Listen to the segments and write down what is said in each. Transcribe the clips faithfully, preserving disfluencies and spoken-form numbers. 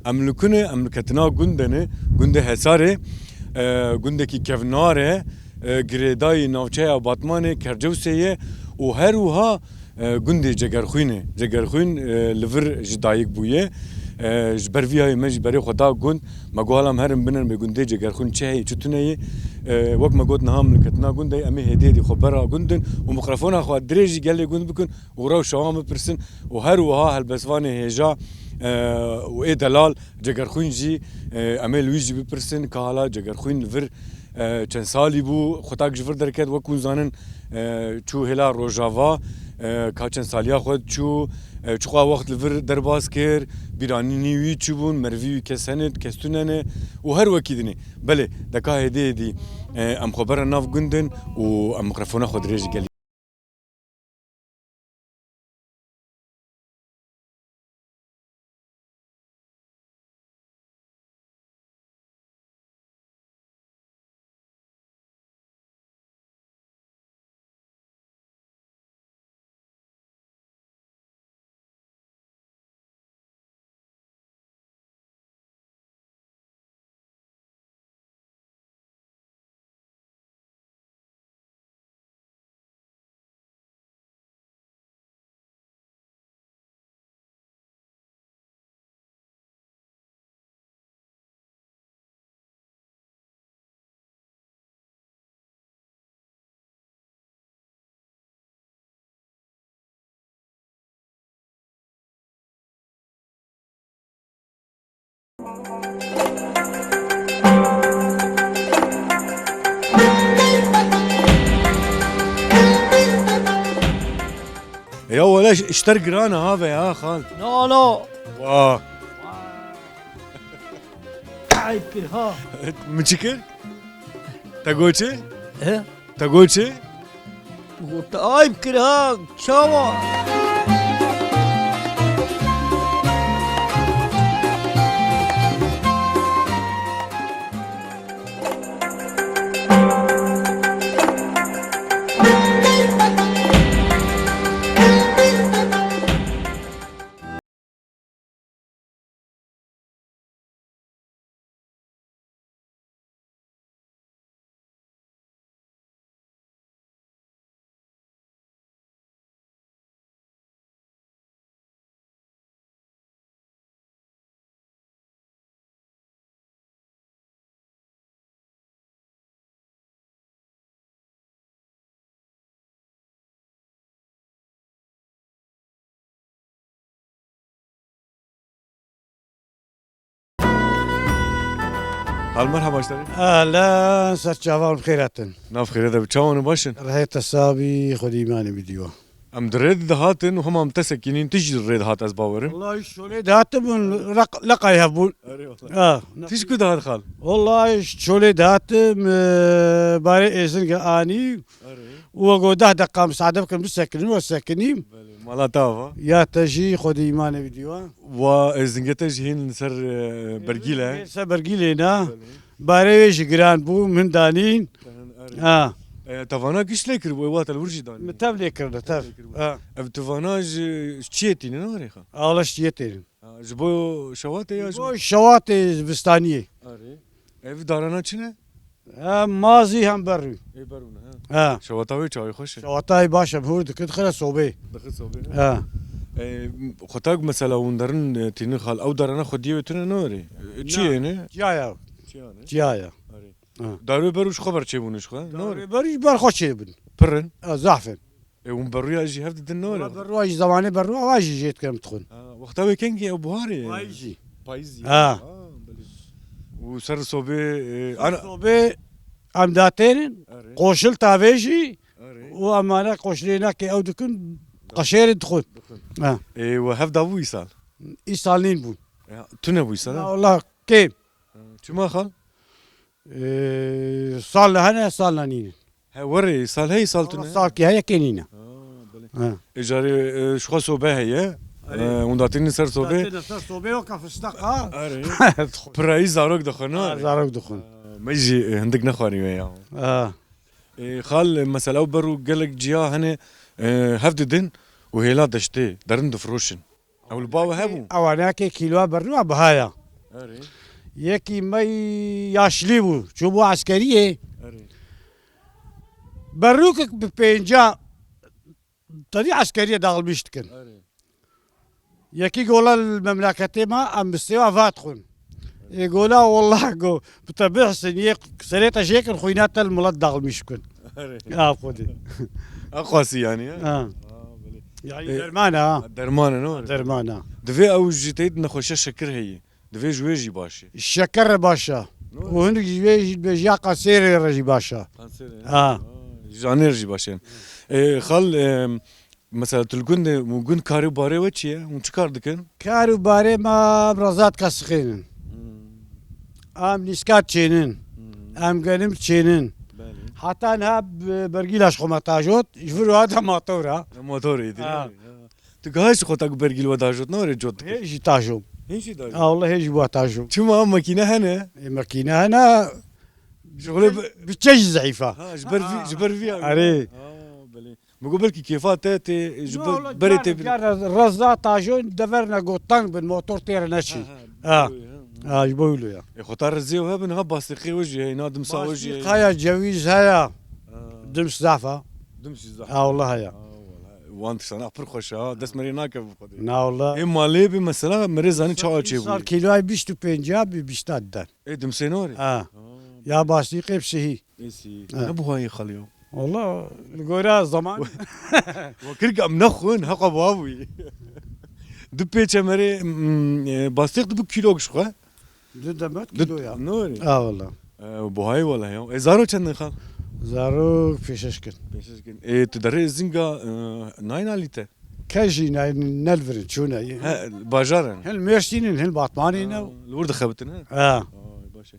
Em li ku ne? Em li ketina gund de ne, gundê Hesarê, e, gundekî kevnar e, e, girêdayî navçeya Batmanê, Kercewsê ye û her wiha, e, gundê Cegerxwîn e. Cegerxwîn, e, li vir ji dayik bûye. E, ji ber vî yayê me jî berê xwe da gund. Me got, hala em herin binin bê gundê Cegerxwîn çi heye, çi tune ye. E, wek me got, niha em li ketina gund de, em ê hêdî hêdî xwe bera gund din û mikrofona xwe dirêjî gelê gund bikin û rewşa wan bipirsin û her wiha helbestvanê hêja, e, û ê delal Cegerxwîn jî, e, em ê li wî jî bipirsin ka hala Cegerxwîn li vir, e, çend salî bû, xwe tak ji vir derket, wek hûn zanin, e, çû hêla Rojava, e, ka çend saliya xwe çû, e, çiqas wext li vir derbas kir, bîranînî wî çi bûn, merivî wî kes hene, kes tune ne û her wekî dinê. Belê, deka hêdî hêdî, e, em xwe bera nav gund in û em mikrofona xwe dirêj gelî. Ya wele, ji-, ji te re giran e ha ve ya xal. No, no. Wa. Ayıp kir ha. Min çi kir? Te got çi? He? Te got çi? Got ayıp kir ha. Çawa? Hal merhaba ji te re. Ehlen, ser çavan bi xêr hatin. Nav xêre de bi, çawan û baş in? Rehê te sabî, Xwedî îmanê bidî we. Em di rê de dihatin û hema em te sekînîn, tu jî di rê dihat, ez bawerim. Wallahî şolê dihatim, leq-, leqay hev bûn. Erê wallahî. Ha. Tu ji ku dihat xal? Wallahî şolê dihatim, e, barê êzingê anî. Erê. Û we got deh deqa misaade bikin, bisekinîm, we sekinîm. Belê, mala te ava. Ya te jî Xwedî îmanê bidî we. Wa êzingê te jî hîn li ser, e, bergîl e. Hîn ser bergîlê ne. Belê. Barê wê jî giran bû, min danîn. Te hin, erê. Ha. E, te vana giş lê kiribû, ê wa te li wir jî danî. Min tev lê kirine, tev. Tev lê kiribû. Ha. Ev tu vana ji, ji çiyê tînin, erê xwe? Ala ji çiyê tînin. Ha, ji bo şewatê ya ji bo şewatê zivistaniyê. Erê. Ev darana çi ne? Hem mazî hem berû. Ê berû ne, ha. Ha. Şewata wê çawa xweş e? Şewata wê baş e, hûr dikir dixire sobê. Dixir sobê, ha. Ha. E, xwe tak mesela hûn derin, e, tînin xal, ew darana xwediyê wê tune ne erê? E, çi ye ne? Çiya ya. Çiya ne? Çiya ya. Erê. Ha. Darê berû ji xwe ber çêbûne ji xwe? Darê berû ji ber xwe çêbûn. Pir in? Ha, zaf in. E, hûn berûya jî hev didin ne were? Wala berûa jî, zemanê berûa wa jî jê dikirin bixwin. Ha, wexta wê kengî ew buharê? Payîzî. Payîzî. Ha. Ha, belê. Û ser sobê, e, ser ana sobê em datêrin, erê, qoşil tavê jî, erê, û emane qoşilê nake ew dikin, qeşêrê dixwin. Dixwin. Ha. E, we hev dabû îsal? Îsal nîn bûn. Ya, tune bû îsal, ha? Ya, wala kêm. Ha, çima xal? Ee, sal ne hene, sal ne nîne. He, werê, sal heye, sal tune? Salkî heye, kê nîne. Ha, belê. Ha. E, carê, e, ji xwe sobe heye. Erê. E, hûn datînin ser sobe. Datînin ser sobe, weka fistaq, ha? Erê. Pirayî zarok dixwin, ha? Ha, zarok dixwin. Ha, me jî, e, hindik nexwarî wê ya. Ha. E, xal, e, mesela, ew berû gelek ciya hene, e, hev didin û hêla deştê, derin difiroşin. Ew li ba we hebû? Ewanakê kîloa berûa biha ya. Erê. Yekî me yaşlî bû, çûbû eskeriyê. Erê. Berûkek bi pênca tevî eskeriyê dagilmîş dikin. Erê. Yekî gola li memleketê me, em bi sêwa va dixwin. Ê gola, wallah, go, bi te bihsin, yê serê te jêkin, xwîna te li milet dagilmîş bikin. Erê. Ya Xwedê. Eqasî yani, ha? Ha. Ha, belê. Yani E, derman ha. Derman e, ne var? Derman ha. Divê ew ji te nexweşiya şeker heye. Divê ji wê jî baş e. Şeker re baş e. Ne? Û hinek ji wê jî dibêje ya kansêrê re jî baş e. Kansêrê, ha. Ha. Ha, ji anê re jî baş e. E, xal, e, mesela tu li gund e, û gund karê û barê we çi ye? Hûn çi kar dikin? Kar û barê me, em rezat kesixênin. Hmm. Em nîskat çênin. Hmm. Em genim çênin. Belê. Heta niha b-, bergîla ji xwe me tajot, ji vir hate motora. Motorê dî. Ha. Ha. Tu gahê ji xwe tak bergî li we dajot, ne were cot dikir? Hê jî tajom. Hê jî dajom. Ha, wele hê jî wa tajom. Çima makîne hene? E, makîne hene. Ji xwe bi- Bütçe jî zeîf e. Ha, ji ber vî, ji ber vî ya. Erê. Ha, belê. Min got belkî kêfa te tê ji Yo, ber-, wele berê car, tê bî. Car reza tajon deverine got teng bin, motor tê re neçî. Ha, ha, Ha. Ji bo wilo ya. E, xwe ta rezê we hebin, ha, bastîqê we jî heye, na dimsa we jî heye. Bastîq heye, cewîz heye. Ha. Dims zaf e. Dims zaf. Ha, wele heye. Ha, wele. Wan tiştana pir xweş e, ha. Dest merê nake bi Xwedê. Na wele. Ê malê bi mesela merê zanî çawa çêbûye. Sal kîloyê bîst û pênc bi bîşta diden. Ê dimsê norê. Ha. Ha. Ya bastîqê bi sihî. Ê sihî. Ha. Ne buhayê xalî ya. Wala, li gora zaman. Wekirk em nexwin, heqa buha bûyî. Du pêçe merê, mm, e, bastîq dibu kîlok ji xwe. Du demet kîlo ya. Norê. Ha, wala. E, buhayê wala ya. E, zaro çend in xal? Zaro pêşeş kin. Pêşeş kin. E, tu derê zinga, e, nayna lîte? Ke jî nayna, ne li vir in, çûne. He, bajar in. Hil Mêrsîn in, hil Batmanê ne. Ha, li wir dixebitin, he? Ha. Ay, baş e.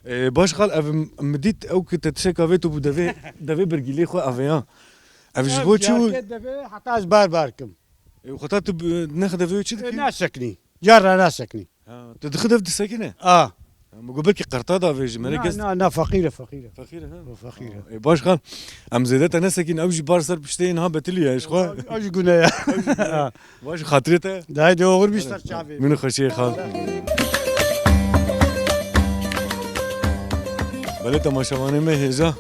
E, baş xal, ev m-, min dît ew ki te tişeka vê tu bû devê, devê birgîlê xwe ev ya. Ev ji bo çi bû? Devê heta ez ber ber kim. E, xwe ta tu bi-, nexe devê wê çi dikî? E, naseknî. Carna naseknî. Ha, tu dixi dev disekine? A. Ha, min got belkî qerta davêjî, merê Na, kes- na, na, feqîr e, feqîr e. Feqîr e, ha? O feqîr e. E, baş xal, em zêde te nesekîn, ew jî bar ser piştê niha betilî ye, ji xwe. Ew jî gune ye. Baş xatirê te. Dayê de oxir bî ser çavê. Min xweşiyê xal. Belê temaşevanê me hêja.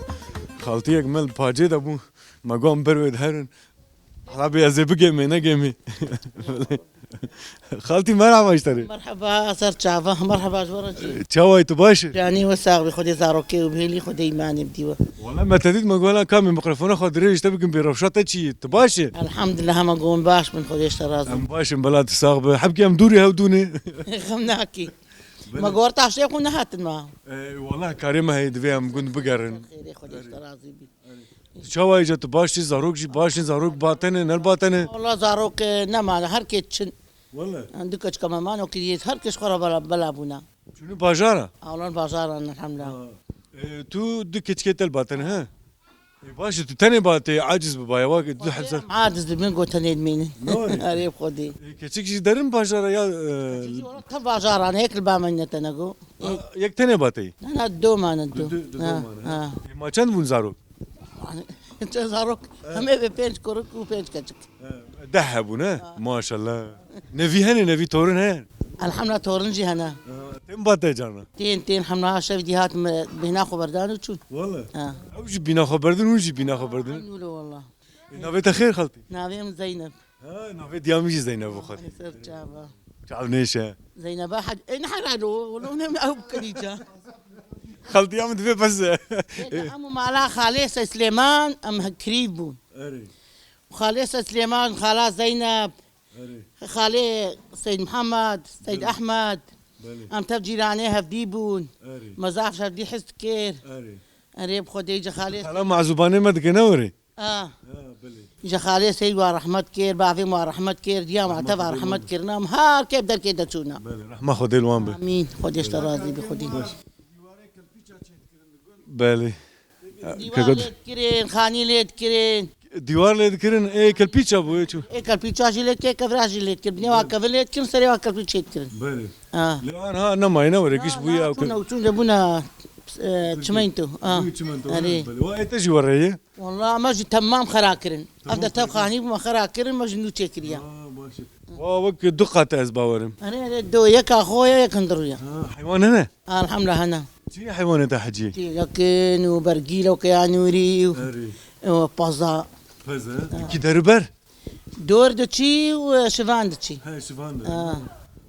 Xaltiyek me li pacê de bû. Me got em ber wê diherin. Hala bê ez ê bigêmê, negêmê. Xaltî merhaba ji te re. Merhaba, ser çava, merhaba ji we re jî. Çawa yî, tu baş î? Canê we sax be, Xwedê zarokê û bihêlî, Xwedê îmanê bidî we. Wala me te dît, me got, "Wala kamê mikrofona xwe dirêj te bikim bê rewşa te çi yî? Tu baş î?" Elhamdulillah, hema got baş bin, Xwedê ji te razî. Em baş in, bela tu sax be. Hebkê em dûrî hev dûnê. Xem nakî. Me got taştê xwe nehatin ma. E, wala karê me heye, divê em gund bigerin. Xêrê, Xwedê ji te razî bî. Tu çawa yî, tu baş î, zarok jî baş in, zarok batene, ne batene? Wala zarok, e, nemane, her kê çin. Wala. Du keçika me mano kiriyê, her kes xwe re bela, bela bûna. Çûnî bajara? Awlan bajara, elhamdulillah. Ha. E, tu du keçikê te li batene, he? E, baş e, tu tenê batê, aciz bi bayawa, du hezar. Aciz dibin, got tenê dimînin. Norê. Erê Xwedê. E, keçik jî derin bajara ya, e, Keçik jî wala te bajara, ne yek li ba me ne te nego. Ha, yek tenê batê? Na, na, du mane, du. Du, du, du Ha, mane, ha. Ha. E, ma çend bûn zarok? Çend zarok? He. Em ê be pênc kurik û pênc keçik. He, deh hebûn, he? Ha. Maşallah. Nevî hene, nevî torin hene? Elhamdulillah, torin jî hene. Ha, tên bate cana? Tên, tên, hemna şev dî hat me bêhna xwe berdan û çûn. Wala? Ha. Ew jî bîna xwe berdin, hûn jî bîna xwe berdin. Aynı öyle wala. E, navê te xêr xaltî? Navê min Zeynep. Ha, navê diya min jî Zeynep bû xaltî. Ser çava. Çav nêşe. Zeyneba hec-, e, ne herhalde o, o ne ew kirîca. Xaltiya min divê bes e. Ê, em û mala xalê Sey Silêman, em he-, kirîv bûn. Erê. Xalê Sey Silêman, xala Zeynep, Erê. Xalê Seyd Mihemed, Seyd Belê. Ehmed. Belê. Em tev cîranê hevdî bûn. Erê. Me zaf hevdî his dikir. Erê. Erê, bi Xwedê ji xalê Xala mazûbanê me dike ne were? A. Ha, belê. Ji xalê Seyîd wa rehmet kir, bavê wa rehmet kir, diya wa te wa rehmet kirina, em her kê bi derkê de çûna. Belê, rehma Xwedê li wan be. Amîn. Xwedê ji te razî be, Xwedê. Belê. Dîwar lê dikirin, xanî lê dikirin. Dîwar lê dikirin, ê kelpîça bû, ê çû. Ê kelpîça jî lê dikirin, kevra jî lê dikirin. Binê wa kevin lê dikirin, serê wa kelpîç lê dikirin. Belê. Ha. Lê wan ha nemayne were, giş bûye ew. Çûne, çûne bûne, e, çimento. Ha. Bûye çimento. Erê. Belê. Wa ê te jî were ye? Wala me jî temam xera kirin. Ev de tev xanî bû me xera kirin, me jî nû çêkiriye. Ha, baş e. Wa wek du qat ez bawerim. Erê, erê, do, yeka xwe ye, yek hundirû ye. Ha, heywan hene? Elhamdulillah, hene. Çi heywanê te hecî? Tîrekin û bergîl û keyanûrî û, Erê. Û paza. Peze. Ha. Ki derûber? Dor diçî û şivan diçî. He, şivan de. Ha.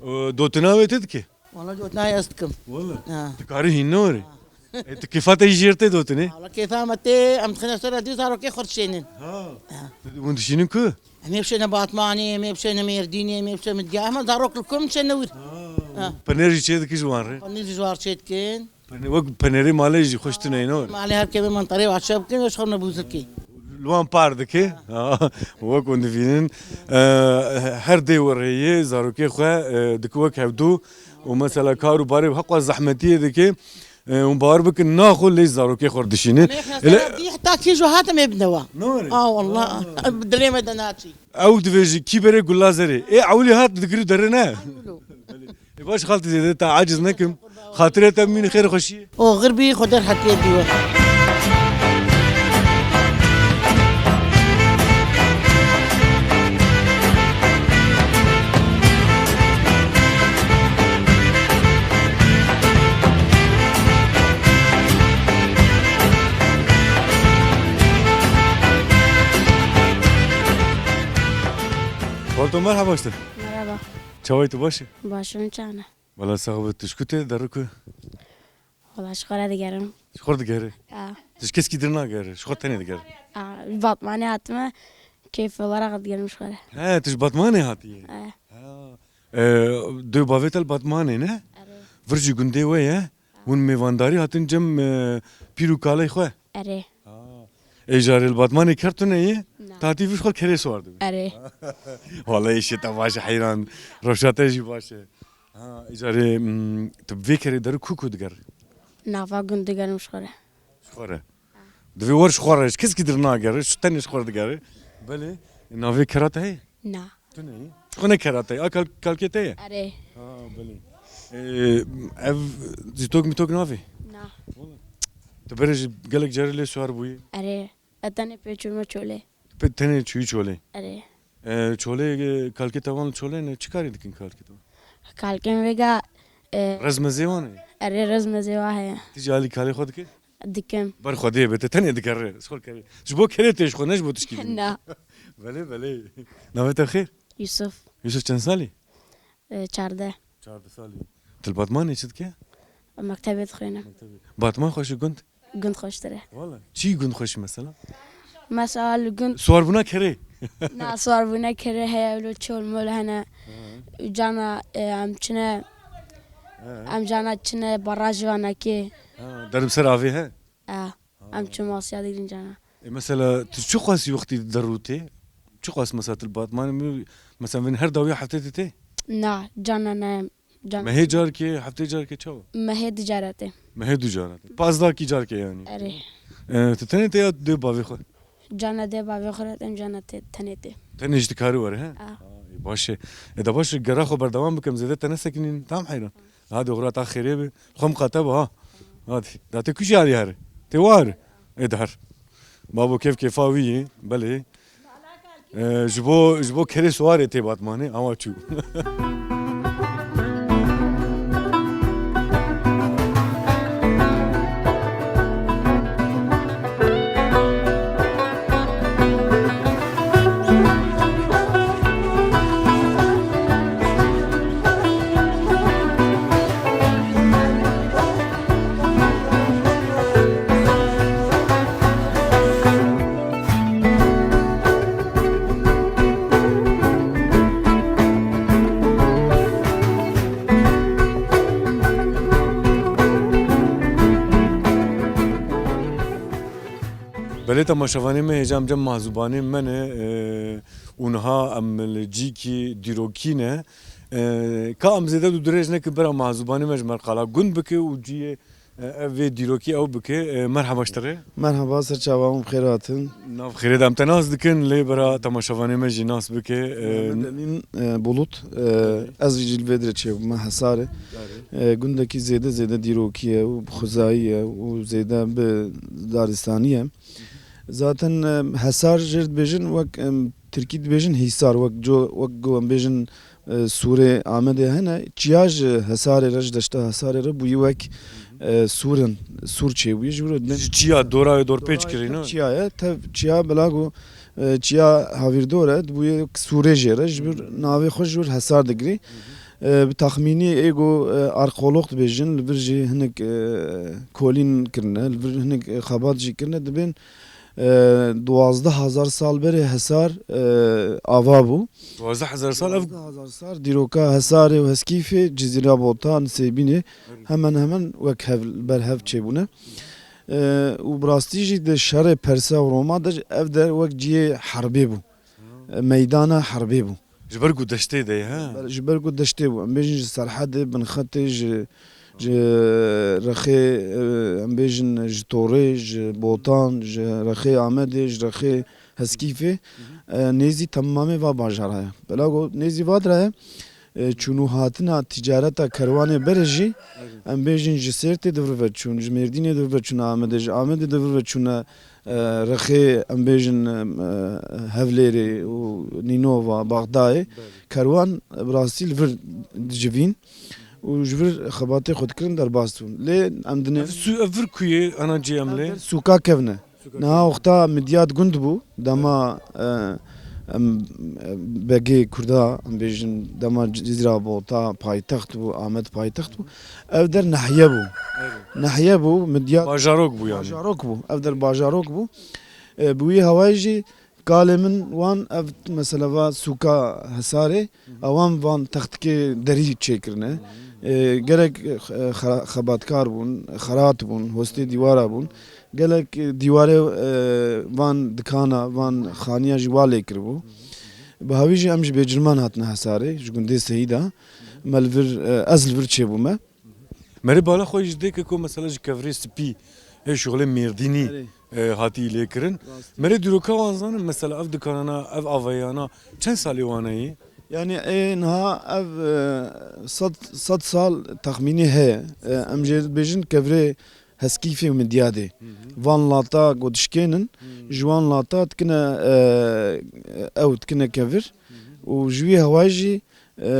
O, dotina wê te dike? Wala dotina ez dikim. Wala. Ha. Tu karî hîn ne were? E, tu kêfa te jî jêr tê dotinê? Wala kêfa me tê, em dixine ser dî zarokê xwe dişênin. Ha. Ha. Hûn dişînin ku? Em ê bişêne Batmanê, em ê bişêne Mêrdînê, em ê bişêne Midya. Em zarok li kom dişêne wir. Ha. Ha. Penêr jî çê dikî ji wan re? Penêr jî ji wan çê dikin. Penê-, wek penêrê malê jî xweş tune ne were? Malê her kê vê mentarê û aşe bikin, ez xwe nebûzirkî. Li wan par dike. Ha. Wek hûn dibînin. E, her dê wereyê zarokê xwe, e, dike wek hevdû. Û mesela kar û barê heqwa zehmetiyê dike. E, hûn bawer bikin, naxwe lê zarokê xwe dişîne. Mê Ele xezera dî heta kî ji hate mê bide wa. Nore. A, wallah. Aa. Dilê me de naçî. Ew divêjî kî berê gulla zerê. Ê ewilî hat digirî derine. Ê baş xaltî zêde te aciz nekim. Xatirê te mîn xêr xweşî. O xirbî xwe derhetiye dîwe. Xalto merhaba işte. Merhaba. Çaway tu baş e? Baş in çane. Wala sax be, tu ji ku tê, derû ku? Wala ji xwe re digerim. Ji xwe re digerî? Ya. Tu ji keskî dir nagerî, ji xwe tenê digerî? Ya, Batmanê hatime, keyf olarak digerim ji xwe re. He, tu ji Batmanê hatiye? He. Ha. E, dê bavê te li Batmanê ne? Erê. Vir jî gundê we ye? Hûn mêvandarî hatin cem, e, pîr û kalê xwe? Erê. Ha. Ê, carê li Batmanê ker tune ye? Na. Tatî vir xwe kerê siwar dibî? Erê. Wala êşê te baş e heyran. Rewşa te jî baş e. Ha, îcarê, mm, tu vê kerê derû ku ku digerî? Nava gund digerim ji xwe re. Ji xwe re. Divê wer ji xwe re, ji keskî dir nagerî, ji tenê ji xwe re digerî. Belê, navê kera te heye? Na. Tu ne? Ji xwe ne kera te ye, a kal-, kalkê te ye? Erê. Ha, belê. Ee, ev zîtok mîtok navê? Na. Wala. Tu berê jî gelek carî lê siwar bûyî? Erê. Ez tenê pê çûme çolê. Pê tenê çûyî çolê? Erê. E, çolê, e, kalkê te wan çolê ne? Çi karî dikin kalkê te wan? Kalkên vêga, e, Rezmezê wan e? Erê, rezmezê wa heye. Ti jî alî kalê xwe dikî? Dikim. Ber xwediyê be, te tenê dikerî, ji xwe kerî. Ji bo kerê tê ji xwe, ne ji bo tişkî din. Na. Belê, belê. Navê te xêr? Yusuf. Yusuf çend salî? E, çardeh. Çardeh salî. Tu li Batmanê çi dike? Mektebê dixwînim. Mektebê. Batman xweş e gund? Gund xweştir e. Wala. Çi gund xweş mesela? Mesela li gund Siwarbûna kerê. Na, siwarbûna kerê heye, wilo çol mol hene. Hı. Cana, e, em çine, Hı. em cana çine baraj vanekê. Ha, derim ser avê he? E, em çi masiya digrin cana. E, mesela, tu çi qas wextî derû tê? Çi qas mesela tu li Batmanê mi, mesela, vin her dawiya heftê tê tê? Na, cana ne, cana. Mehê carkê, heftê carkê çawa? Mehê du cara tê. Mehê du cara tê. Pazdakî carkê yani. Erê. E, tu tenê tê ya dê bavê xwe? Cana dê bavê xwe re tê, cana tê, tenê tê. Tenê jî dikarî were, he? A. Ay, baş e. E, da baş e, gera xwe berdewam bikim, zêde te nesekinîn, tam heyran. Hadi, xwe ta xêrê be. Xwe miqate be, ha. Hadi. Da te kujî alî here? Tê war? Ê, de her. Babo kêf kêfa wî ye, belê. Ee, ji bo, ji bo kerê siwarê tê Batmanê, awa çû. Belê temaşevanê me, hêja em cem mahzûbanê me ne, e, û niha em li cîkî dîrokî ne. E, ka em zêde dû dirêj nekin, bira mahzûbanê me ji me re qala gund bike û ciyê, e, ev vê dîrokî ew bike. E, merheba ji te re. Merheba, ser çava hûn bi xêr hatin. Nav xêrê de em te nas dikin, lê bira temaşevanê me jî nas bike. E, Mehmet Emîn, e, Bulut, e, Belê. Ez jî li vê dirê çêbûme Hesarê. Belê. E, gundekî zêde zêde dîrokî ye û bi xwezayî ye û zêde bi daristanî ye. Zaten, e, Hesar jê re dibêjin wek, em, Tirkî dibêjin hîsar, wek co-, wek ku em bêjin, e, Sûrê Amedê hene, çiya ji Hesarê re, ji deşta Hesarê re bûyî wek, e, Sûr in, Sûr çêbûyî, ji wir dibên Ji çiya, dora wê dorpêç Dora kirî, tev ne? Çiya ye, tev çiya bila ku, e, çiya havîrdor e, dibûyê wek Sûrê jê re, ji vir navê xwe ji vir Hesar digirî. E, bi texmînî ê ku, e, arkeolog dibêjin, li vir jî hinek, e, kolîn kirine, li vir hinek, e, xebat jî kirine, dibên, e, duwazdeh hezar sal berê Hesar, e, ava bû. Duwazdeh hezar sal ev Duwazdeh hezar sal dîroka Hesarê û Heskîfê, Cizîra Botan, Sêbînê hemen hemen wek hev, ber hev çêbûne. E, û bi rastî jî di şerê Persa û Roma de jî ev der wek cihê herbê bû. E, meydana herbê bû. Ji ber ku deştê de ye, he? Ber-, ji ber ku deştê bû. Em bêjin ji Serhedê, Binxetê, ji, ji Rexê, e, em bêjin ji Torê, ji Botan, ji Rexê Amedê, ji Rexê Heskîfê, e, nêzî temamê va bajara ye. Bela ku nêzî va dira ye, e, çûn û hatina ticareta kerwanê berê jî, em bêjin ji Sêrtê di vir ve çûn, ji Mêrdînê di vir ve çûn Amedê, ji Amedê di vir ve çûne, e, Rexê, em bêjin, e, Hevlêrê û Nînova, Baxdayê. Kerwan, e, bi rastî li vir dicivîn û ji vir xebatê xwe dikirin derbas dibûn. Lê em dinê Ev sü-, ev vir ku ye, ana cê em lê? Sûka kevne. Niha wexta Midyad gund bû, dema, e, em, e, begê Kurda, em bêjin, dema Cizîra Bota paytext bû, Amed paytext bû, ev der nehiye bû. Evet. Nehiye bû, Midyad Bajarok bû yani. Bajarok bû. Ev der bajarok bû. E, bi wî hewayê jî kalê min wan ev mesela va sûka Hesarê, ewan van textikê derî çêkirine. E, gelek, e, xera-, xebatkar bûn, xerat bûn, hostê dîwara bûn. Gelek, e, dîwarê, e, van dikana, van xaniya jî wa lê kiribû. Bi hawî jî em ji Bêcirman hatine Hesarê, ji gundê Seyîda. Me li vir, e, ez li vir çêbûme. Merê bala xwe ji dê ke ku mesela ji kevirê spî, ê şixulê Mêrdînî, Erê. e, hatî lê kirin. Rastî. Merê dîroka wan zanin, mesela ev dikanana, ev avayana çend salê wan heye? Yani ê niha ev, e, sed, sed sal texmînî heye. E, em jê dibêjin kevirê Heskîfê û Midyadê. Hı hı. Van lata ku dişkênin, Hı. ji wan lata dikine, e, ew dikine kevir. Hı hı. Û ji wî hewayê jî, e,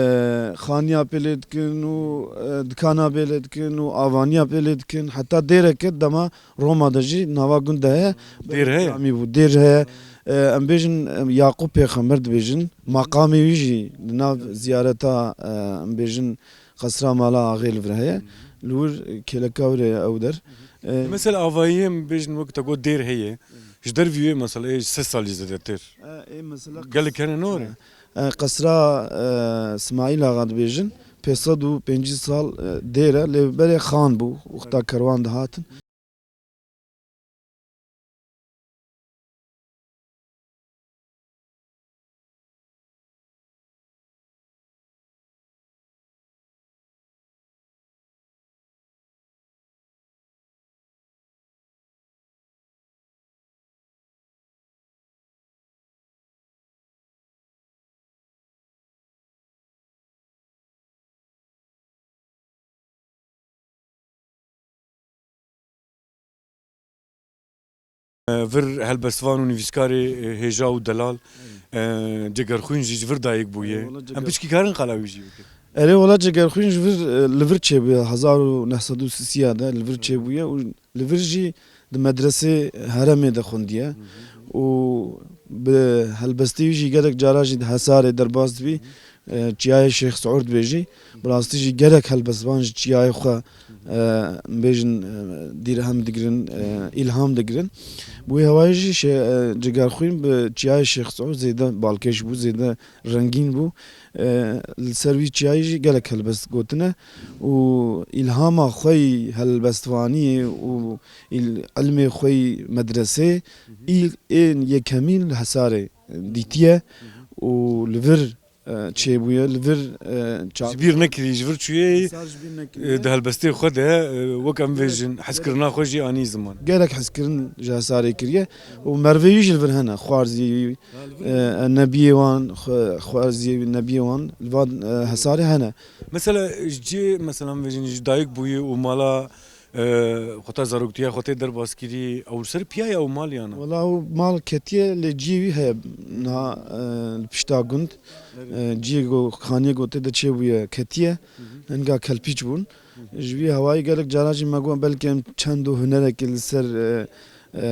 xaniya pê lê dikin û, e, dikana pê lê dikin û avaniya pê lê dikin. Heta dêreke dema Roma de jî nava gund de heye. Dêr heye? Camî bû, dêr heye. E, em bêjin, em Yaqûb Pêxember dibêjin. Maqamê wî jî di nav ziyareta, e, em bêjin Qesra Mala Axê li vir heye. Li wir kêleka wir e ew der. E, Mesela avayiyê em bêjin wek te got dêr heye. Ji dervî wê mesela ê sed salî zêdetir. E, ê mesela Gelek hene nor e? E, qesra, e, Smaîl Axa dibêjin, pênc sed û pêncî sal, e, dêr e, lê berê xan bû, wexta kerwan dihatin. Vir helbestvan û nivîskarê, e, hêja û delal, e, Cegerxwîn jî ji vir dayik bûye. Eyvallah, Em Ceger- piçkî karin qala wî jî bikin. Erê wela Cegerxwîn ji vir, e, li vir çêbûye. Hezar û neh sed û sî de li vir çêbûye û li vir jî di medresê heremê de xwendiye. Hı hı. Û bi helbestê wî jî gelek cara jî di Hesarê derbas dibî. E, çiyayê Şêx Siûr dibêjî. Bi rastî jî gelek helbestvan ji çiyayê xwe, e, bêjin, e, dîrhem digirin, e, îlham digirin. Bi wê hewayê jî şê-, e, Cegerxwîn bi çiyayê Şêx Siûr zêde balkêş bû, zêde rengîn bû. E, li ser wî çiyayê jî gelek helbest gotine û îlhama xwe yî helbestvaniyê û îl-, ilmê xwe yî medresê î-, ên yekemîn li Hesarê dîtiye û li vir, e, çêbûye, li vir, e, çav- Ji bîr nekirî, ji vir çûyê, Hesar ji bîr nekiriye. E, di helbestê xwe de, e, wek em vêjin, hezkirina xwe jî anî ziman. Gelek hezkirin ji Hesarê kiriye û mervê wî jî li vir hene, xwarziyê wî, e, nebiyê wan, xwe-, xwarziyê wî, nebiyê wan li van, e, Hesarê hene. Mesela, ji cê, mesela, em vêjin, ji dayik bûyê û mala E, xwe ta zaroktiya xwe tê derbas kirî, ew li ser piya ye, ew mal yana? Wela ew mal ketiye, lê ciyê wî heye niha, e, li pişta gund. E, ciyê ku, xaniyê ku tê de çêbûye ketiye. Hı hı. Hinga kelpîç bûn. Hı hı. Ji vî hewayî gelek cara jî me got belkî em çend û hunerekê li ser, e, e,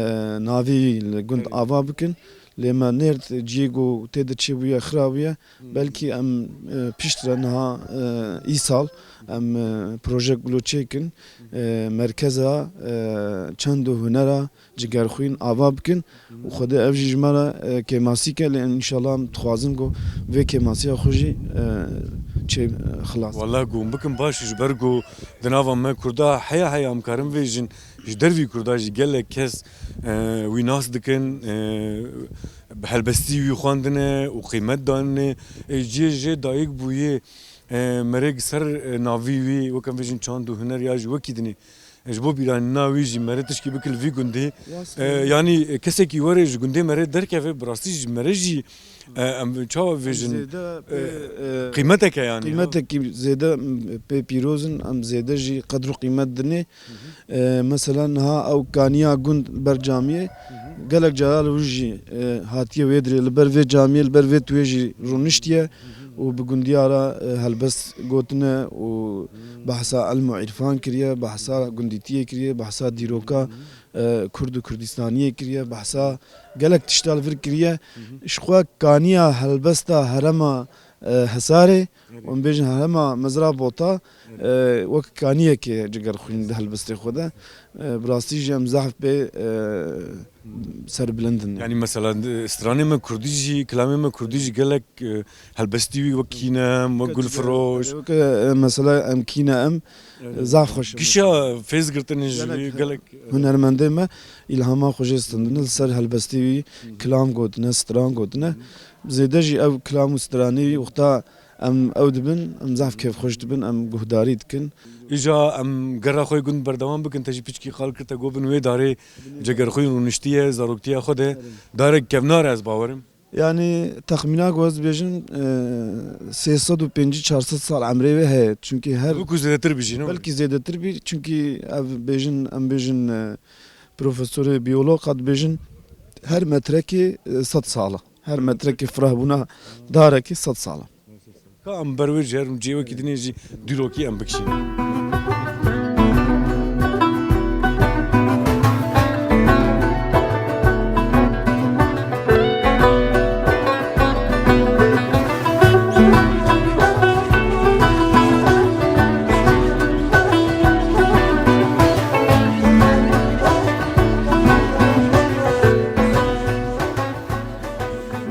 navî wî li gund ava bikin. Lê me nêrt ciyê ku tê de çêbûye xirabûye. Belkî em, e, piştre niha, e, îsal em, e, projek wilo çêkin, e, merkeza, e, çand û hunera Cigerxwîn ava bikin û Xwedê ev jî ji me re, e, kêmasî ke, lê înşallah em dixwazin ku vê kêmasiya xwe jî, e, çê, e, xilas. Wala ku hûn bikin baş, ji ber ku di nava me Kurda heya heya em karin vêjin, ji dervî Kurda jî gelek kes, e, wî nas dikin, e, bi helbestî wî xwendine û qîmet danine. Ê, cihê jê dayik bûyê, e, merêg ser, e, navî wî, weke em vêjin çand û huner ya jî wekî dinê. E, ji bo bîranîna wî jî mere tişkî bikil vî gundê. E, yanî, e, kesekî were ji gundê mere derkeve, bi rastî ji mere jî, e, em çawa vêjin, zêde, e, e, qîmeteke yanî, ha? Qîmetekî zêde, m, pê pîroz in, em zêde jî qedr û qîmet dinê. E, mesela niha ew kaniya gund ber camiyê, gelek cara li wir jî, e, hatiye wê dirê, li ber vê camiyê, li ber vê tuyê jî rûniştiye û bi gundiya re, e, helbest gotine û behsa ilm û îrfan kiriye, behsa gundîtiyê kiriye, behsa dîroka, e, Kurd û Kurdistaniyê kiriye, behsa gelek tişta li vir kiriye. Ji xwe kaniya helbesta herema, e, Hisarê, em bêjin herema Mizrabota, e, wek kaniyekê Cigerxwîn di helbestê xwe de. E, bi rastî jî em zehf pê, e, serbilind in. Yanî mesela, stranê me kurdî jî, kilamê me kurdî jî gelek, e, helbestî wî wek Kîne em, wek Gulfiroş. Wek, e, mesela em Kîne em, zaf xweş e. Gişa fêz girtine ji wî gelek, gelek, e, hunermendê me îlhama xwe jê stendine, li ser helbestî wî kilam gotine, stran gotine. Zêde jî ew kilam û stranê wî wexta em ew dibin, em zaf kêfxweş dibin, em guhdarî dikin. Îja em gera xwe gund berdewam bikin, te jî piçkî qal kir, te got bin wê darê Cegerxwîn rûniştiye, zaroktiya xwe de. Darek kevnar e, ez bawerim. Yanî texmîna ku ez dibêjim, e, sê sed û pêncî çar sed sal emrê wê heye. Çunkî her... Wekû zêdetir bijî, ne? Belkî zêdetir bî, çunkî ev bêjin, em bêjin, e, profesorê biyolog hat dibêjin, her metrekê, e, sed sal e. Her metrekê firehbûna darekê sed sal e. Ka em ber wê jî herin cihê wekî dinê jî dîrokî em bikişînin.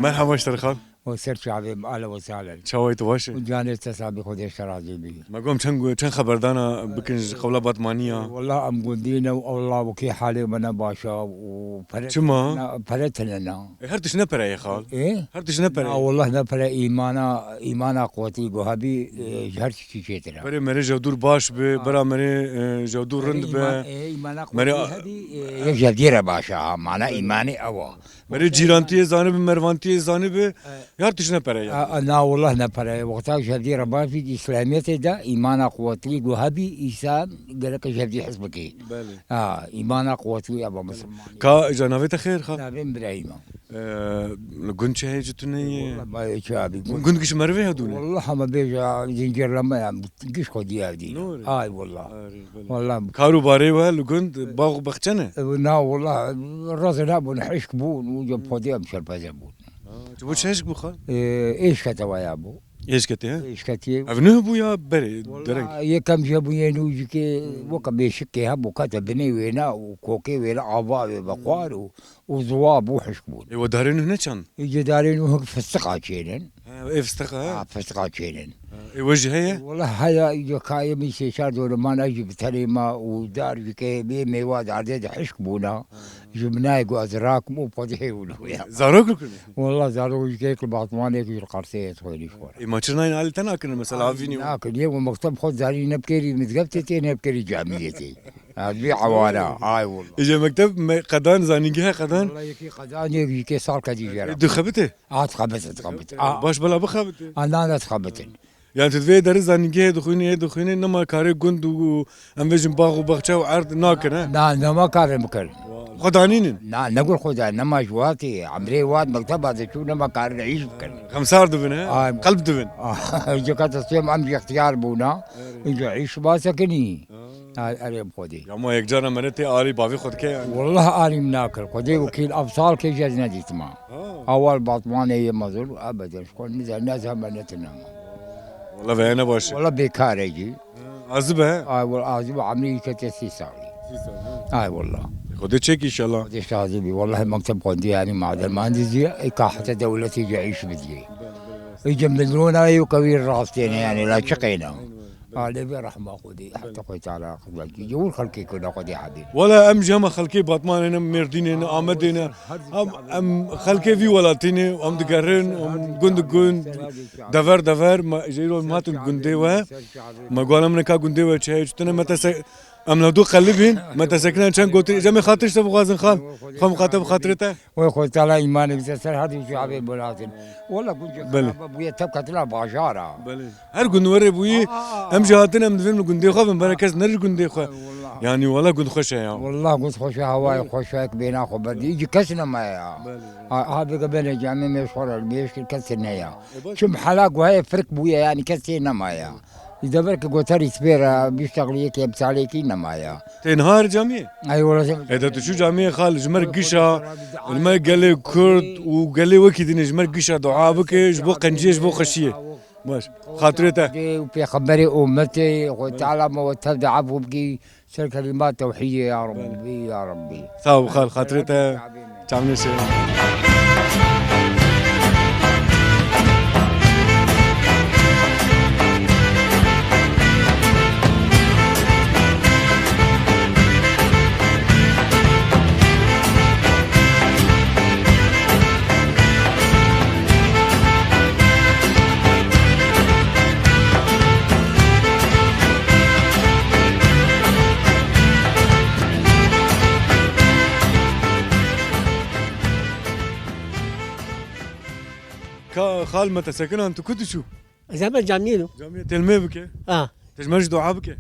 Merhaba ji te re xal. O ser çavê min, ale we salen. Çawa yî, tu baş î? Û canê te sabî, Xwedê ji te razî bî. Me got em çend, çend xeberdana bikin ji qewla Batmaniya. Wela em gundî ne û Allah wekî halê me ne baş e û pere... Çima? Tine ne, pere tine ne. E, her tişt ne pere ye xal. E? Her tişt ne pere ye. Na, wela ne pere, îmana, îmana quwetî ku hebî, e, ji her tiştî çêtir e. Berê merê ji dûr baş bi, bera merê, e, ji dûr rind be. Îma-, e, îmana quwetî hebî, e, yek ji dî re baş e ha, mana îmanê ew e. Merê cîrantiyê zanibi, mervantiyê zanibi, her tişt ne pere ye. A, a, na, wela ne pere ye. Wexta ji hevdî re baş bî, di îslamiyetê de îmana quwetî ku hebî, însan gerek ji hevdî hez bike. Belê. Ha, îmana quwetî ya ba misilmanî. Ka îja navê te xêr, xal? Navê min Birahîm e. Ee, li gund çi heye ji tune ye? Wela ma yê çi abi. Gund giş merivê hedûne? Wela hema bêje zincirleme ya, giş xwedî ya dî. Ay wela. Wela. Kar û barê we li gund, bax û bexçe ne? E, na, wela, reze nabûn, hişk bûn, û cem xwedî em şerpeze bûn. Ha, tu bo çi hişk bû xal? E, êşkete waya bû. Êşketê, he? Êşketê. Ev nuh bû ya berê, dereng? Wela, yekem je bû yê nû jikê, weke bêşikê hebû, kete binê wêne û kokê wêne ava wê vexwar û, û ziwa bû, hişk bûn. Ê, we darê nuh neçand? Ê, cê darê nuh fistiqa çênin. Ha, ê fistiqa, ha? Ha, fistiqa çênin. Ha, ê we jî heye? Wela heye, îca kayê min sê çar dore man, ez jî bi tenê me û dar jikê bê mêwa dardê de hişk bûna. Ji min nayê ku ez rakim û podihê û ya. Zarok li ku ne? Wela zarok ji kek li Batmanê ku ji Qersê ye, xwênî ji xwe re. Ê, ma çi nayên alî te nakirin, mesela, avînî? Nakin, yê we mekteb xwe zarî nebkerî mizgeftê tê, nebkerî camiyê tê. Ha, vî ewara, ay wela. Ê, je mekteb me qedan, zanîngehe qedan? Wela yekî qedan, yek ji kê sal kedî jê re. Ê, dixebite? A, dixebite, dixebite. Ê, baş bela bixebite. A, na, na dixebitin. Yani tu divê derê zanîngehê dixwînî, hê dixwînî, nema karê gund û em vêjin bax û baxçe û erd nakin, he? Na, nema karin bikin. Xwe danînin? Na, ne gur xwe da, nema ji watê, emrê wat, mekteba diçû, nema karin îş bikin. Xemsar dibin, he? Ay. Qelb dibin. Cika teslim em ji ixtiyar bûna, Erê. Îca îş ba sekinî. Ha. Ha, erê bi Xwedê. Ya ma yekcara mene tê alî bavê xwe dike yani. Wallah alî min nakir. Xwedê wekîl ev sal kê jez nedîtma. Ha. Awal Batmanê yê mezul ebeden. Ji xwe nize, ne zehmet netinema. Wala veye ne baş e. Wala bêkar e cî. Ha, azib e. Ay wala azib e, emrî kete sî salî. Sî salî, ha. Ay wala. Xwedê çek inşallah. Xwedê şazî bî. Wallahi mekteb xwendî yani madem andizî, ê ka heta dewletê cî îş bidî. Bele, bele, rast. Ê cem bidrona ê kewî rastêne yani, la çi qeyna. Alê vê rehma Xwedê, heta Xwedê Teala xizmet kî. Cewir xelkê ku ne Xwedê hebê. Wala em ji hema xelkê Batmanê ne, Mêrdînê ne, Amedê ne. Em, em xelkê vî welatî ne, em digerin, em gund gund, dever dever, me, ji îro em hatin gundê we. Me guhana min ka gundê we çi heye, çi tune, me te se-, em li dû qelibîn, me te sekine çend gotin, îca me xatir ji te bixwazin xal. Xwe mixate bi xatirê te. Wê Xwedê Teala îmanê bide ser her du çavê belatin. Wala gund Belê. Xeraba bûye, tev ketine bajara. Belê. Her gund were bûyî, Aa, em jî hatin, em divên li gundê xwe bin, bere kes nere ji gundê xwe. Ay, wallah. Yani wala gund xweş e ya. Wallah gund xweş e, hewayê Belê. Xweş e, bêhna xwe berdî. Îcî kes nemaye ya. Belê, belê. Ha, ha bêke belê camê me ji xwe re mêş kir, kes ne ya. E, baş. Çim hela guheyê firk bûye, yani kes tê nemaye ya. Ji deverke goterî spêr e, bîşteqliyekî, emsalekî nemaye. Tê niha her camiyê? Ay, wala. E, de tu çû camiyê xal, ji me re gişa, li me gelê Kurd û gelê wekî din ê ji me re gişa dua bike, ji bo qenciyê, ji bo xweşiyê. Baş. Xatirê te. Û pêxemberê ummetê, Xwe Teala me we tev de efû bikî, ser kelîma tewhîdê ya Rabbî, ya Rabbî. Sağ ol xal, xatirê te. Çavnêşe. Ka xal me te sekinan, tu ku diçû? Ez hemen camiyê no. Camiyê têlmê bike. Ha. Te ji me jî dua bike.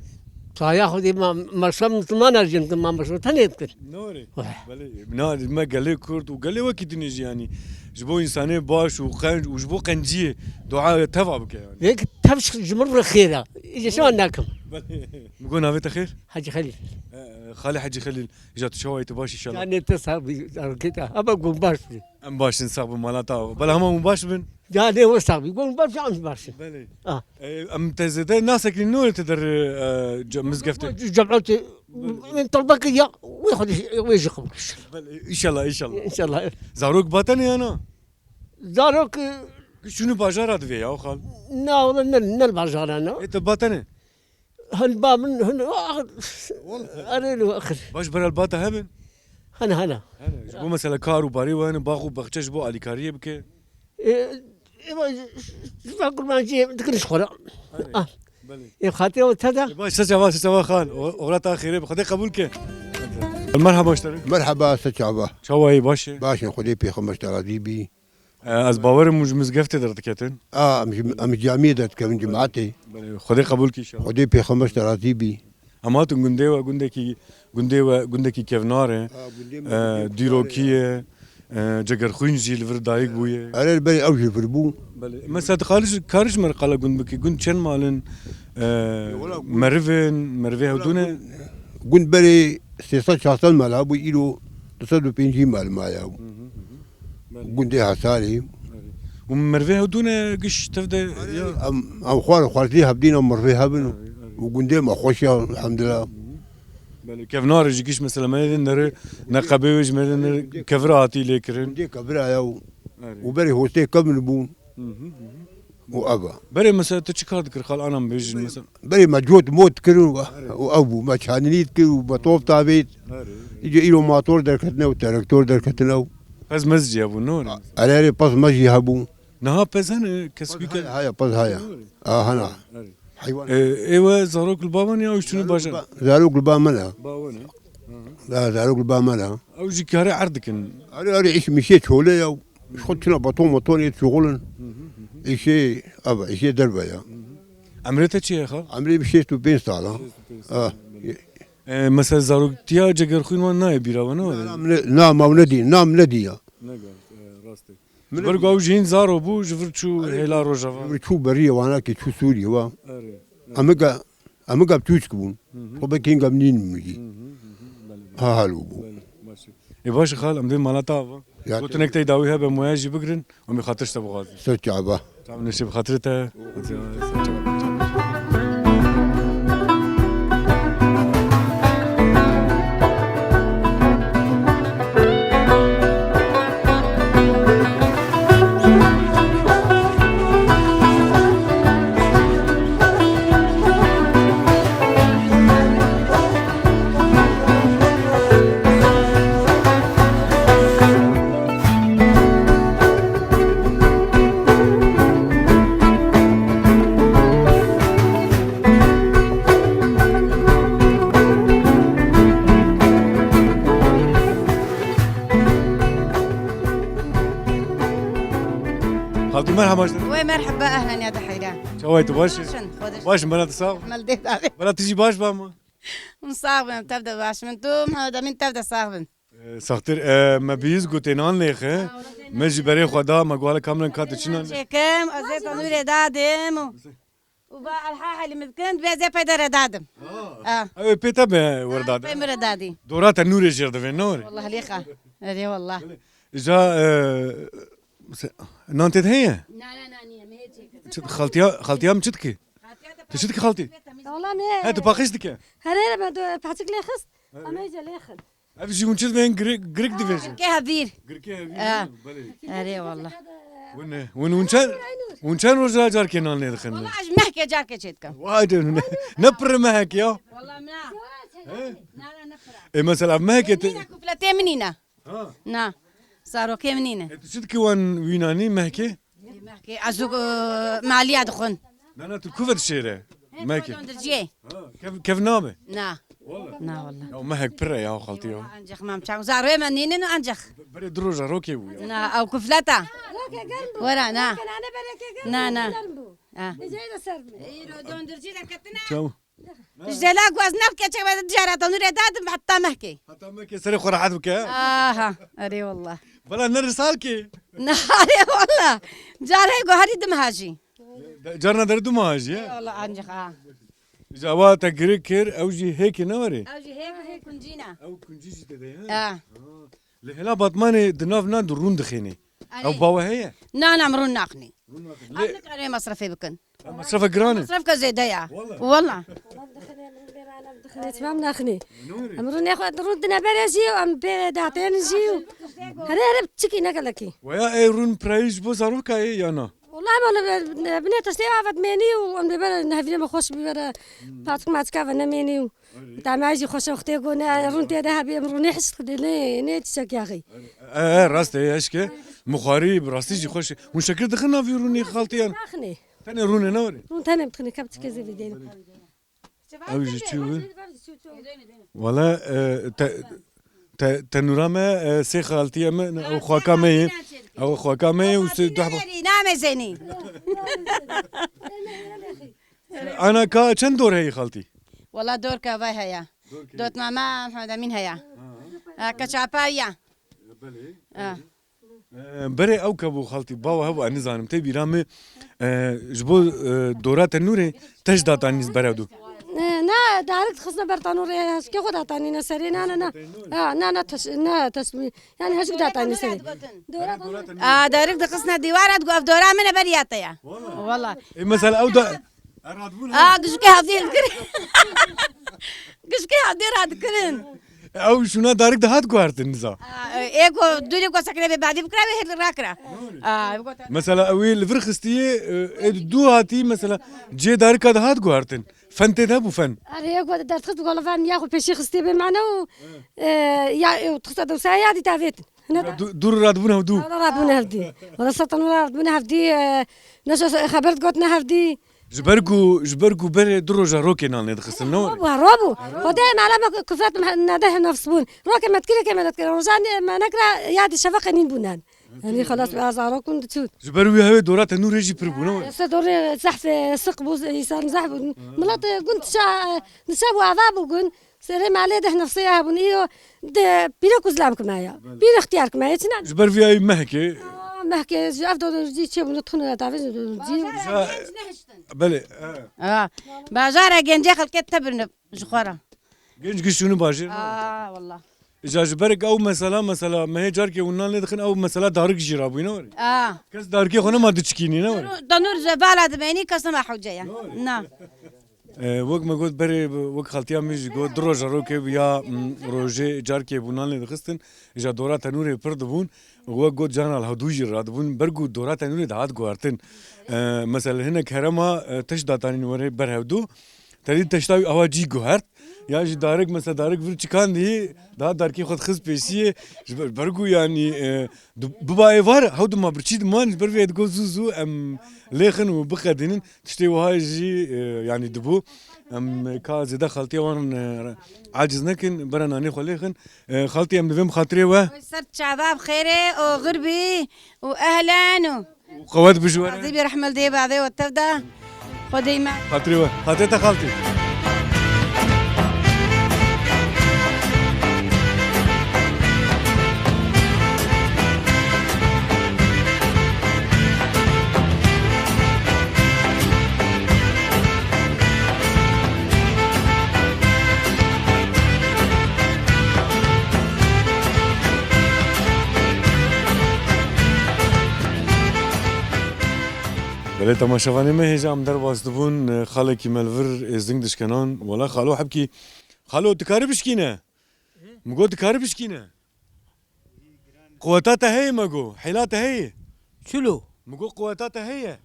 Saya Xwedê ma, ma şem Müslüman erjim, ma, ma şem tenê bikir. Norê. Weh. Belê, na, me gelê Kurd û gelê wekî dinê jî yani. Ji bo însanê baş û qenc û ji bo qenciyê dua teva bike yani. Yek tev ji min re xêr e. Îce şewa nakim. Belê. Min got navê te xêr? Hacı Xelîl. E, e, Xalê Hacı Xelîl. Ja tu çawa yî, tu baş inşallah. Canê te sağ bî, hareketa. Ama gun baş bî. Em baş in, sax bin, mala te ava. Bela hema hûn baş bin. Canê we sax bî. Gun baş, em baş in. Belê. Ah. E, em te zêde nasekînin, ne were te der, e, ce-, mizgeftê? Cemaatê, min talbe kir ya, wê xwe de, wê jî qebûl kir. Belê, inşallah, inşallah. İnşallah. Zarok batene ya na? Zarok, e, Şunu bajara divê ya, xal. Na, wala ne, ne bajara na. E, te batene? Hin ba min, hin, ah, Wala. Erê li axir. Baş berel bata hebin? Hene, hene. Hene. Ji bo mesela kar û barê we hene, bax û baxçe ji bo alîkariyê bike? E, eva, ji van kurmanciyê dikin ji xwe re. Hene. Ah. Belê. E, xatirê we te de. E, baş, se çava, se çava xal. O-, oxira te xêrê be. Xwedê qebûl ke. Merhaba, ji te re. Merhaba, se çava. Çawa yî, baş e? Baş e, Xwedê pêxember te razî bî. E, ez bawerim hûn ji mizgeftê derdiketin. A, em ji, em ji camiyê derdikevin, cemaetê. Belê, Xwedê qebûl kî inşallah. Xwedê pêxember te razî bî. Em hatin gundê we, gundekî, gundê we, gundekî kevnar e. A, gundê me, E, gundê dîrokî kevnar e. E, cegerxwîn jî li vir dayik bûye. Erê, belê, ew jî vir bû. Belê. Mesela, tu xaliş, karî ji me re qala gund bikî. Gund çend mal in? E, Wala gund, merivên, merivê hewdû ne? Gund, gund berê sê sed çar sed mal hebû, îro du sed û pêncî mal maye. Hı hı, hı hı. Belê. Gundê Hesarê. Belê. Û merivê hewdû ne giş tev de ya? Em, em xwar, xwarzî hevdîn em merivê hebin. Erê, erê. Û gundê me xweş ya, elhamdulillah. Hı hı. Belê, kevnarê ji giş mesela me ne nere, ne qebê wê ji me ne nere kevira hatî lê kirin. Gundê kevira ya û, Erê. Û berê hostê kevin bûn. Hı hı, hı hı. Û eva. Berê mesela tu çi kar dikir xal, ana min bêjin mesela? Berê me cot mot dikir û, û ev bû. Me çandinî dikir û me top tavêt. Erê, erê. Îca îro mator derketine û traktor derketine û. Pez mez jî hebû, ne were? Erê, erê, pez mez jî hebû. Niha pez hene, kesbî ke? Haya, haya, pez haya. Ne were? A, hana. Erê. Heywan. E, ê we zarok li ba we ne ya, ew jî tune bajar? Zarok li ba, zarok li ba me ne. Ba we ne. Hı hı. La, zarok li ba me ne. Ew jî kare erd dikin. Erê, erê, îş mişê çole ya. Ji xwe tune beton meton ê şuxulin. Hı hı, hı hı. Îşê, eva, îşê derve ya. Hı hı. Emrê te çi ye xal? Emrê bi şêst û pênc sal a. Şêst û pênc sal, belê. E, mesela zaroktiya cegerxwîn wan nayê bîra we, ne were? Na, na, min ne, na, ma ne dî, na, min ne dî ya. Ne gel, e, rast e. Min Ji ber ku ew jî hîn zaro bû, ji vir çû hêla Rojava. Ji vir çû beriyê wana ki çû Sûriyê wa. Erê. Em ê ge-, em ê ge tûçk bûn. Hı hı. Xwe be kênga min nîn min jî. Hı hı, hı hı. Belê, belê. Ha, hal û bû. Belê, baş e. Ê, baş e xal, em dê mala te ava. Ya, gotinek te dawî hebe, moya jî bigirin, em ê xatir ji te bixwazin. Ser çava. Tamam, neşe bi xatirê te. Xaltî, merhaba ji te. Wey merheba, ehlen ya de heyran. Çawa yî, tu baş î? Baş in, Xwedê. Baş in, bela tu sax. Mel dê dabe. Bela tu jî baş ba ma. Min sax bin, tev de baş bin. Tu, Mehmet Emîn, tev de sax bin. E, saxtir, e, me bîst gotên an lêxe. Me jî berê xwe da, me guhale kamren kate çinan. Çêkim, ez ê tenûrê dadim û, û ba elha helî min dikin, dibê ez ê pey de re dadim. Ha. Ha. Ew ê pê te be wer dade. Pey min re dadî. Dora te nûrê jêr divê, ne were? Wallah lêxa. Erê wallah. Ja, e, se-, nan tê de heye? Na, na, na, niye, me hê çêkim. Çi, xaltiya, xaltiya min çi dike? Xaltiya te... Tu çi dike xaltî? Wallah ne. He, tu paqij dike? Herê re me do paçik lê xist. He. Em ê jê lê xin. Ev jî hûn çi divên, girik, girik divêjin? Girkê hevdîr. Girkê hevdîr, ha, belê. Erê wallah. Win, win, hûn çend, hûn çend roj re carkê nan lê dixin? Wallah ez mehkê carkê çê dikim. Vay canına. Ne pirre mehek ya. Wallah na. He? Na, na, ne pirre. E, mesela mehekê te... Nîne, kufletê min nîne. Ha. Na. Zarokê min nîne. E, tu çi dikî wan wî nanî mehkê? Mehkê, ez û, e, maliya dixwin. Na, na, tu kuve dişêre? Mehkê. Dondirciyê. Ha, kev, kev nabe? Na. Wala. Na, wala. Ya mehek pirre ya, xaltî ya. Ancak mam çaw. Zaroyê me nînin ancak. Berê du roja rokê bû ya. Na, ew kufleta. Wera, na. Na, na. Ha. Îro dondircî de ketine. Çaw. Ji dela ku ez ne bi keçek ve dijara tenûrê dadim heta mehkê. Heta mehkê serê xwe rehet bike, he? Aha, erê wallah. Bela ne risal kê. Na, erê wallah. Carê ku herî du meha jî. De-, carna derê du meha jî, he? Erê wallah, ancak ha. Ji awa te girik kir, ew jî hêkê ne were? Ew jî hêk, hêk kuncî ne. Ew kuncî jî tê de, he? Ha. Ha. Li hêla Batmanê di nav nan de rûn dixênê. Erê. Ew bawe heye? Na, na, min rûn naxinê. Rûn naxinê. Em nikarê mesrefê bikin. Em mesrefe giran e. Mesrefke zêde ya. Wala. Wala. Dixine, çima em naxinê? Nûrê. Em rûnê xwe, rûn dine berê jî û em pê datên jî û here here çikî ne gelekî. Weya ê rûn pirayî ji bo zaroka ê ya na? Wala em li binê tiştê avet mênî û em dê bere nehevînê me xweş bibere. Paçik maçika ve nemênî û Tamam jî xweş e wextê ku ne rûn tê de hebî em rûnê hişt xidê ne, ne çiçek yaxî. E, e, rast e, eşke. Mixwarî bi rastî jî xweş e. Hûn şekir dixin navî rûnê xaltiyan? Naxinê. Tenê rûnê ne were? Rûn tenê bixinê kepçikê zê bidêne. Ew jî çi bû? Wala, e, te, te, tenûra me, e, sê xaltiye me, ne, ew xwaka me ye. Ew xwaka me ye û sê duh... Namê zenî. Ana ka çend dor heye xaltî? Wala dorka vay heye. Dorkê. Dotmama Mehmed Emîn heye. Ha. Ha, keçapa ya. Belê. Ha. Ee, berê ew ke bû xaltî, bawa hebû, ez nizanim. Tê bîra min, e, ji bo, e, dora tenûrê teş datanî berew dû. Ne, ne, darik dixistine ber tanûrê, heskê xwe datanîne serê, na, na, na. Ha, na, na, teş-, na, teşmî. Yani hejik datanî serê. Dora tanûrê. A, darik dixistine dîwara, digot, ev dora min e, beriya te ye. Wala. Wala. E, mesela ew da, Aa, gijikê hevdî dikirin. Gijikê hevdî radikirin. Ew şûna darik de hat guhartin niza. Aa, ê ku dûrê ku sekine bê badî bikira, wê hêl rakira. Aa, got. Mesela ew ê li vir xistiyê, e, ê dû hatî, mesela cê darika de hat guhartin. Fen tê de bû fen. Erê, ê ku dertxist gola fen ya xwe pêşî xistiyê bê mane û, e, ya, e, tixta dewsa ya dî tavêtin. Hine de. Du-, dûr radibûn hevdû. Wala radibûn hevdî. Wala satan wala radibûn hevdî, e, ne xeber digotin hevdî. Ji ber ku, ji ber ku berê du roja rokê nan lê dixistin, ne were? Robû, robû. Xwedê mala me kufret me nede nefs bûn. Rokê me dikire ke me nedikire. Rojan me nekira ya di şefeqê nîn bûnen. Yanî xelas be, zarokun diçûn. Ji ber wî hewê dora tenûrê jî pir bûn, ne were? Ese dorê zehf, e, siq bû, însan zehf bûn. Milet, e, gund dişa, e, dişa bû ava bû gund. Serê malê deh nefsê hebûn. Îro de pîrek û zilam kime ya. Belê. Pîr ixtiyar kime ya. Çina? Ji ber vî hewê mehkê. Aa, mehkê, ji ev dorû jî çê bûn, tixûn re davê ji dorû jî. Bajar e, genç nehiştin. Belê, e. Ha. Bajar e, gencê xelkê tebirine ji xwe re. Genç giş çûne bajêr. Aa, wallah. Îja ji ber ew mesela, mesela, me hê carkê hûn nan lê dixin, ew mesela darik jî rabûyî, ne were? Aa. Kes darikê xwe nema diçikînî, ne were? Danûr, danûr zevala dimenî, kes nema hewce ya. Ne were? Na. E, wek me got berê, wek xaltiya min jî got, du roja rokê bû ya, m, rojê carkê bû nan lê dixistin, îja dora tenûrê pir dibûn, wek got carna li hevdû jî radibûn, ber ku dora tenûrê dihat guhertin. E, mesela hinek herema, e, teş datanîn were ber hevdû, Te dî teşta wî awa cî guhert. Ya jî darek, mesela darek vir çikandî, daha darkê xwe dixist pêsiyê. Ji ber, ber ku yanî, e, du-, biba êvar, hew dima birçî diman, ji ber vê digot zû zû em lêxin û biqedînin. Tiştê wiha jî, e, yanî dibû. Em ka zêde xaltiya wan, e, aciz nekin, bera nanê xwe lêxin. E, xaltî em divêm xatirê we. Ser çava bi xêrê û xir bî û ehlen û Qewet bijwere. Razî bî, rehmil dê bavê we tev de. Xwedê me. Xatirê we. Xatirê te xaltî. Belê temaşevanê me hêja em derbas dibûn, e, xalekî me li vir êzing dişkenan. Wela xalo hebkî. Xalo, dikarî bişkîne? Min got dikarî bişkîne? Quweta te heye me got, hêla te heye? Çilo? Min got quweta te heye.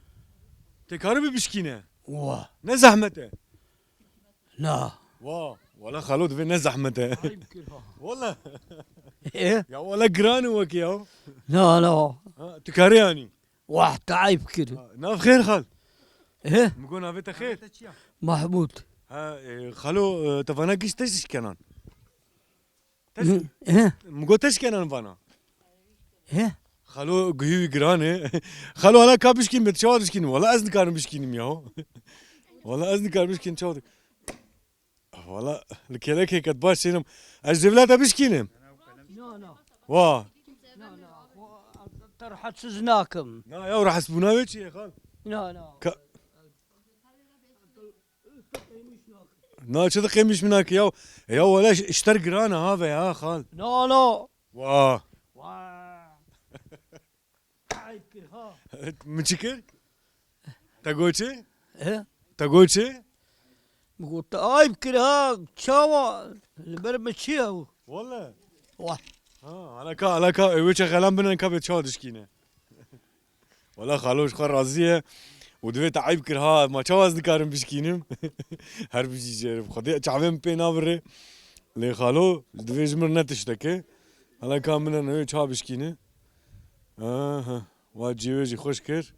Tê karî bibişkîne? Wa. Ne zehmet e? Na. Wa, wela xalo divê ne zehmet e. Ayıp kir ha. Wela. E? Ya wela giran e wekî ya. Na, na. Ha, tu karê anî? Wah, te ayıp kir. Ha, nav xêr xal. E? Min got navê te xêr. Mahmud. Ha, e, xalo, e, te vana giş te şikenan. Te şi-, e? Min got te şikenan vana. E? Xalo guhî wî giran e. Xalo hala ka bişkîn be, çawa dişkînim? Wala ez nikarim bişkînim ya. Wala ez nikarim bişkînim, çawa dik-, Wala li kêlekê ket baş çênim. Ez ji vila te bişkînim. Na, na. Wa. Na, na. Te rahatsiz nakim. Na ya, rahatsizbûna wê çi ye xal? Na, na. Ka- Na, çi diqêmîş min nake ya. Ya wala ş-, şter giran e ha ve ha xal. Na, na. Wa. Wa. Ayb kir ha. Min çi kir? Te got çi? He? Te got çi? Min got te ayb kir ha. Çawa? Li ber min çi ye? Wala. Wah. Ha, hala ka, hala ka, ew çe xelan binen ka bê çawa dişkîne. Wala xalo ji xwe razî ye. Û divê te eyb kir ha, ma çawa ez nikarim bişkînim? Her bijî jêrim. Xwedê çavê min pê nabirê. Lê xalo, divê ji min re ne tişteke. Hala ka min re newê çawa bişkîne. Aha, wa cî wê jî xweş kir.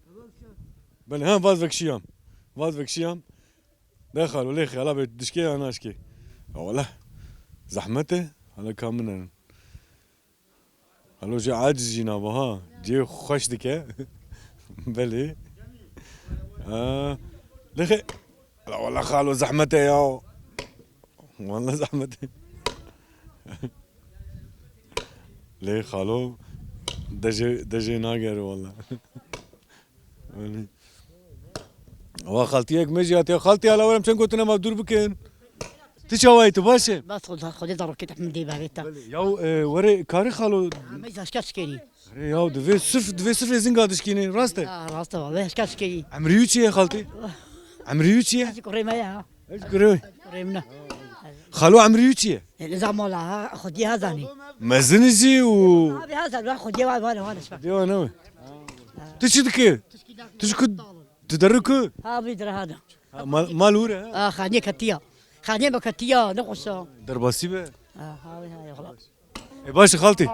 Belê, ha, vaz vekşiyam. Vaz vekşiyam. De xalo, lê xela bê dişkê ya naşkê. Ya wala, zehmet e. Hala ka min re. Halo jî aciz jî naba ha. Cê xweş dike. Belê. Ha. Lê xe-, la wala xalo zehmet e ya. Wala zehmet e. Lê xalo dejê, dejê nagere wala. Belê. Wa xaltiyek me jî hatiye. Xaltî, hala werem çend gotina me dûr bikin. Tu çawa yî, tu baş e? Bas Xweda, Xwedê zarokê te min dê bavê te. Belê. Yaw, e, were karê xalo. Amey zaşka şkerî. Erê yaw, divê sirf, divê sirf êzinga dişkînî, rast e? Ya, rast e, vallahi zaşka şkerî. Emrî wî çi ye xaltî? Emrî wî çi ye? Ez kurê me ya. Ez kurê wî. Kurê min e. Xalo emrî wî çi ye? E, nizam wala ha, Xwedê ha zanî. Mezin jî û. Abi ha zanî, Xwedê wa, wa, wa, wa. Xwedê wa ne we. Tu çi dikê? Tu ji ku, tu derî ku? Ha, vî dira ha da. Ha, mal, mal hûr e, ha? Ha, xanê ketiya. Xanê me ketiya, ne xweşa. Derbasî be. Ha, ha, ha, ya, xweş. E, baş e, xaltî.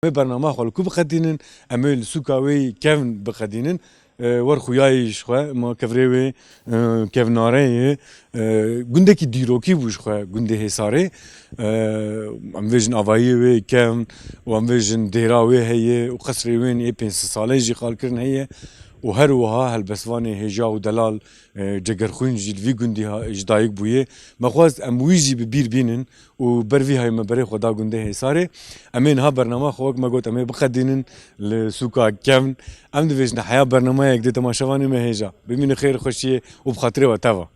Em ê bernama xwe li ku biqedînin? Em ê li sûka wê kevn biqedînin. E, wer xuyayî ji xwe, ma kevirê wê, e, kevnare ye. E, gundekî dîrokî bû ji xwe gundê Hêsarê. E, em vêjin avayiyê wê kevn û em vêjin dêra wê heye û qesrê wê ê pênc sed salê jî qalkirin heye û her wiha helbestvanê hêja û delal, e, Cegerxwîn jî li vî gundî ha-, ji dayik bûye. Me xwest em wî jî bi bîr bînin û ber vî hayê me berê xwe da gundê Hêsarê. Em ê niha bernama xwe wek me got em ê biqedînin li sûka kevn. Em dibêjin heya bernameyek dê temaşevanê me hêja. Bimînin xêr xweşiyê û bi xatirê we teva.